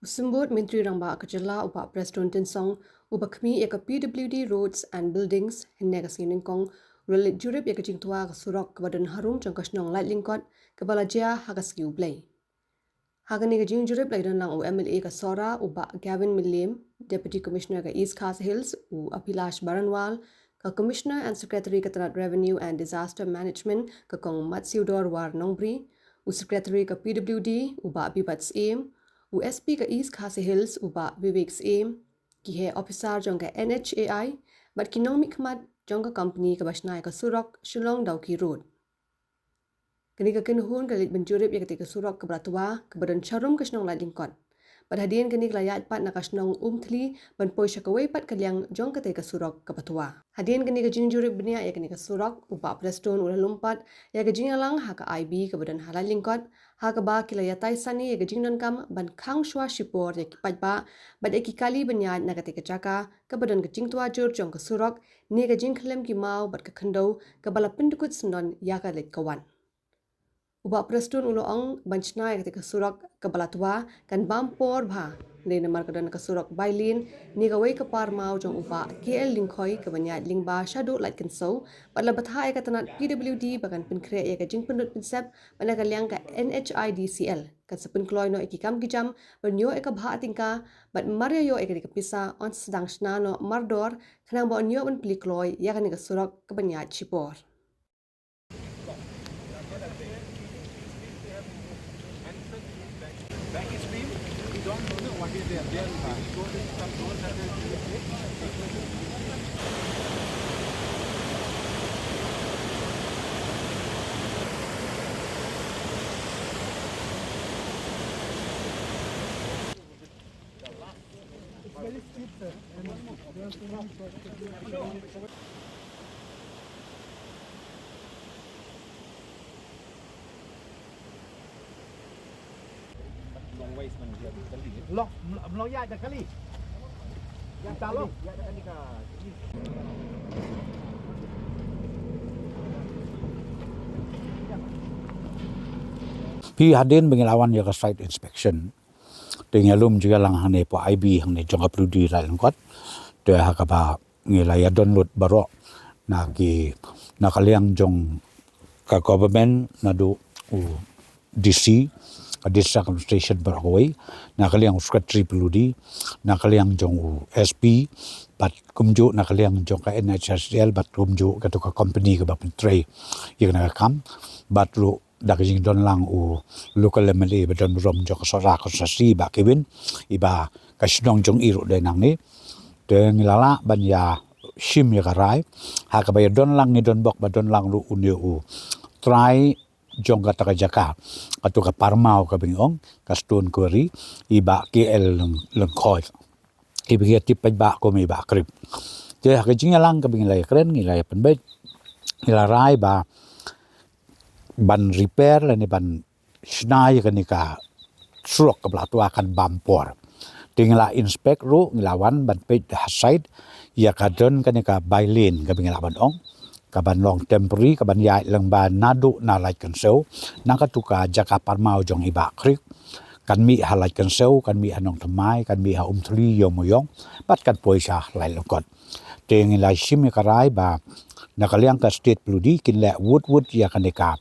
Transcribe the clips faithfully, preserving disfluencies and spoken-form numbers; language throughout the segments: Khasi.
Symbud Myntri Rangbah ka Jylla u Bah Prestone Tynsong, uba khmih ïa ka P W D Roads and Buildings, hynne ka sngi Nyngkong, u la leit jurip ïa ka jingtwa ka surok kaba don harum jong ka shnong Laitlyngkot, kaba la jia ha ka sngi U Blei. Ha kane ka jingjurip la ïadon lang u M L A ka Sohra u Bah Gavin Mylliem, Deputy Commissioner ka East Khasi Hills u Abhilash Baranwal, ka Commissioner and Secretary ka tnat Revenue and Disaster Management ka Kong Matsiewdor War Nongbri, u Secretary ka P W D u Bah Bibat Syiem, u S P ka East Khasi Hills u Bah Vivek Syiem, ki heh ophisar jong ka N H A I, bad ki nongmihkhmat jong ka company kaba shna ïa ka surok Shillong Dawki Road. Kane ka kynhun ka leit ban jurip ïa katei ka surok kaba la twa, kaba don sharum ka shnong Laitlyngkot. Bad hadien kane ka la ïaid pat na ka shnong Umthli ban poi sha kawei pat ka liang jong katei ka surok kaba twa. Hadien kane ka jingjurip bniah ïa kane ka surok, u Bah Prestone u la lum pat ïa ka jingïalang ha ka I B kaba don ha Laitlyngkot, ha kaba ki la ïatai sani ïa ka jingdonkam ban khang shuwa shipor ïa ki paidbah bad ïa ki kali ban ïaid na katei ka jaka kaba don ka jingtwa jur jong ka surok, ne ka jingkhyllem ki maw bad ka khyndew kaba la pyndkut syndon ïa ka leit ka wan. U Bah Prestone u la ong ban shna ïa katei ka surok kaba la twa kan bam por bha, ne namar ka don ka surok bai lane ne kawei ka par maw jong u Bah K L Lyngkhoi kaba ïaid lyngba shaduh Laitkynshew, bad la bthah ïa ka tnat P W D ba kan pynkhreh ïa ka jingpynlut pynsep bad na ka liang ka N H I D C L kan sa pynkloi noh ïa ki kam ki jam ban ïoh ïa ka bhah tyngka bad mar ïa ïoh ïa kane ka pisa yn sdang shna noh mardor khnang ba yn ïoh ban plie kloi ïa kane ka surok kaba ïaid shipor. Phi, hadien ba ngi la wan ïa ka site inspection, te ngi la lum jingïalang hangne hapoh I B hangne jong ka P W D Laitlyngkot. Te ha kaba ngi la ïa don lut baroh na ki, na ka liang jong ka government, naduh u D C, ka District Administration baroh kawei, na ka liang u Secretary P W D, na ka liang jong u S P, bad kumjuh na ka liang jong ka N H I D C L, bad kumjuh katei ka company kaba pyntrei ïa kane ka kam, bad ruh da ka jingdon lang u local M L A ba don burom jong ka Sohra constituency, Bah Kevin, iba ka shnong jong i ruh dei nangne. Te ngi la lah ban ïa shim ïa ka rai, ha kaba ïa don lang, ngi don bok ba don lang ruh une u trai jong kata ka jaka, kato ka par maw kaba ngi ong ka stone quarry, i Bah K L Lyng-, Lyngkhoi, iba ngi ïa tip paidbah kum i Bah Krip. Te ha ka jingïalang kaba ngi la ïa kren, ngi la ïa pynbeit, ngi la rai ba ban repair lane ban shna ïa kane ka surok kaba la twa kan bam por. Te ngi la inspect ruh, ngi la wan ban peit ha site, ïa ka don kane ka bai lane kaba ngi la ban ong, kaban long temporary, kaban ïaid lyngba naduh na Laitkynshew, na kato ka jaka par maw jong i Bah Krip, kan mih ha Laitkynshew, kan mih ha Nongthymmai, kan mih ha Umthli, Ïewmawïong, bad kan poi sha Laitlyngkot. Te ngi la shim ïa ka rai ba na ka liang ka State P W D kin leh wut wut ïa kane ka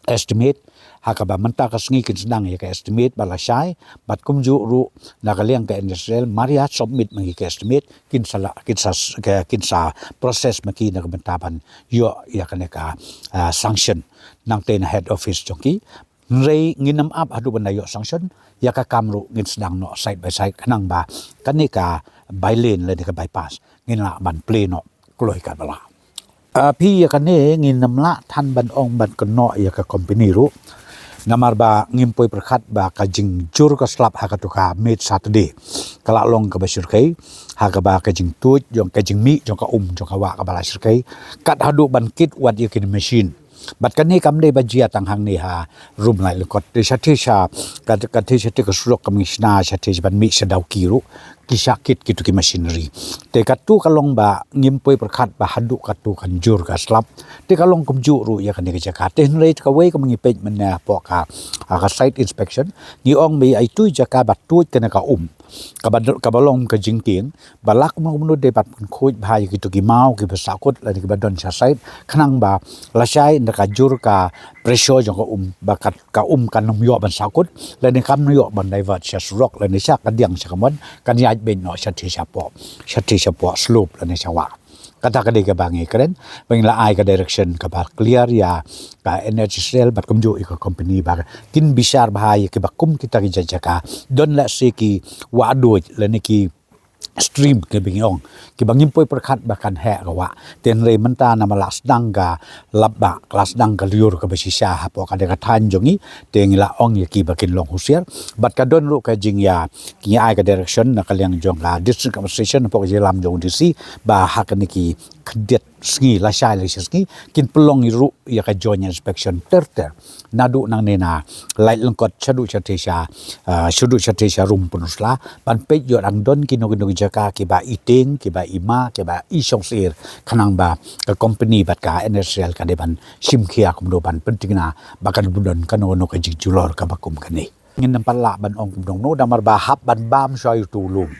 estimate, ha kaba mynta ka sngi kin sdang ïa ka estimate ba la shai, bad kumjuh ruh na ka liang ka N H I D C L mar ïa submit ma ngi ka estimate, kin sa la, kin sa, ka, kin sa process ma ki na ka bynta ban ïoh ïa kane ka, ah, sanction nangtei na head office jong ki. Hynrei ngin ym ap haduh ban da ïoh sanction, ïa ka kam ruh ngin sdang noh side by side khnang ba kane ka bai lane lane ka bypass ngin lah ban plie noh kloi kaba lah. Ah, phi, ïa kane ngin ym lah than ban ong ban kynnoh ïa ka company ruh, namar ba ngim poi pyrkhat ba ka jingjur ka slap ha kato ka miet Saturday ka la long kaba shyrkhei, ha kaba ka jingtuid jong, ka jingmih jong ka um jong ka wah kaba la shyrkhei, kat haduh ban kit wat ïa kine machine. Bad kane kam dei ba jia tang hangne ha Rum Laitlyngkot, te shatei sha, ka, ka tei shatei ka surok kaba ngi shna shatei sha ban mih sha Dawki ruh, ki shah kit kitu ki machinery. Te katu ka long ba ngim poi pyrkhat ba haduh katu kan jur ka slap. Te ka long kumjuh ruh ïa kane ka jaka. Te hynrei kawei kaba ngi peit mynne hapoh ka, ah, ka site inspection, ngi ong ba ïa itu i jaka ba tuid kane ka um, kaba, kaba long ka jingkieng, ba lah kumno kumno de ban pynkhuid bha ïa kitu ki maw kiba sahkut lane kiba don sha site, khnang ba lashai ynda ka jur ka pressure jong ka um, ba ka, ka um kan ym ïoh ban sahkut lane kam ïoh ban divert sha surok lane sha ka diang sha kamon, kan ïaid beit noh shathie shapoh, shathie shapoh slope lane sha wah. Kata ka dei kaba ngi kren, ba ngi la ai ka direction kaba clear ïa ka N H I D C L bad kumjuh ïa ka company ba kin bishar bha ïa kiba kum kita ki jaka. Don lehse ki wah duid lane ki stream kiba ngi ong, kiba ngim poi pyrkhat ba kan heh ka wah. Te hynrei mynta namar la sdang ka lap ba, la sdang ka lyiur kaba shisha hapoh kane ka thaiñ jong ngi, te ngi la ong ïa ki ba kin long husiar. Bad ka don ruh ka jingïa, ki ngi ai ka direction na ka liang jong ka District Administration hapoh ka jingïalam jong u D C, ba ha kane ki khyndiat sngi, lashai lashai sngi, kin pynlong ruh ïa ka joint inspection ter ter. Naduh nangne na Laityngkot shaduh shathie sha, ah, shaduh shathie sha Rumpynrosla, ban peit ïoh dang don kino kino ki jaka kiba i tieng, kiba i ma, kiba i shongsyier, khnang ba ka company bad ka N H I D C L ka dei ban shim khia kumno ban pyntikna ba kan ym don kano kano ka jingjulor kaba kum kane. Ngin ym pat lah ban ong kumno kumno namar ba hap ban bam shuwa ïa utu u lum.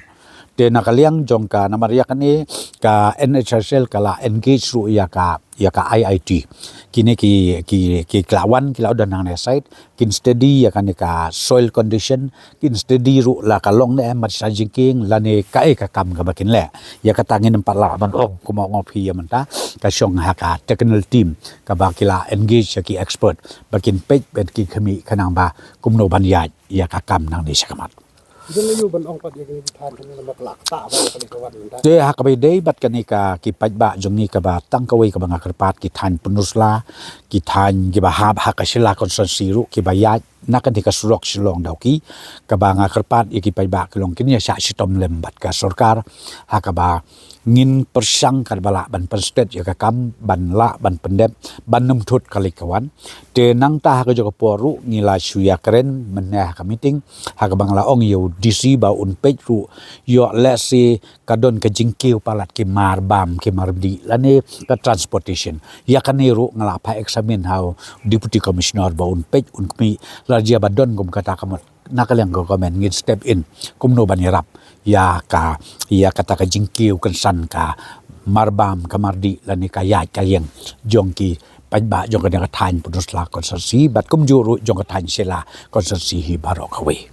Te na ka liang jong ka, namar ïa kane ka N H I D C L ka la engage ruh ïa ka, ïa ka I I T. Kine ki, ki, ki la wan, ki la don hangne site, kin study ïa kane ka soil condition, kin study ruh la ka long ne em bad sha jingkieng lane kaei ka kam kaba kin leh. Ïa kata ngin ym pat lah ban ong kumno ong phi ïa mynta, ka shong ha ka technical team kaba ki la engage ïa ki expert ba kin peit bad ki khmih khnang ba kumno ban ïaid ïa ka kam nangne shakhmat. Jong aïu ban ong pat ïa kine ki thaiñ kine namar ka la ktah ba ïa kane ka wan mynta. Te ha kaba ïadei bad kane ka, ki paidbah jong ngi kaba tang kawei kaba nga kyrpad, ki thaiñ Pynursla, ki thaiñ kiba hap ha ka Shella constituency ruh kiba ïaid na kane ka surok Shillong Dawki, kaba nga kyrpad ïa ki paidbah ki long kin ïa shah shitom lem bad ka sorkar ha kaba ngin pyrshang katba lah ban pynstet ïa ka kam, ban lah ban pyndep, ban ym thut ka leit ka wan. Te nangta ha kajuh ka por ruh ngi la shu ïakren mynne ha ka meeting, ha kaba nga la ong ïa u D C ba un peit ruh ïoh lehse ka don ka jingkiew palat ki mar bam ki mar mdih lane ka transportation. Ïa kane ruh nga la phah examine ha u Deputy Commissioner ba un peit un khmih, la jia ba don kum kata ka mut na ka liang ka government ngin step in kumno ban ïarap ïa ka, ïa kata ka jingkiew kynsan ka mar bam ka mar dih lane ka ïaid ka ïeng jong ki paidbah jong kane ka thaiñ Pynursla constituency bad kumjuh ruh jong ka thaiñ Shella constituency hi baroh kawei.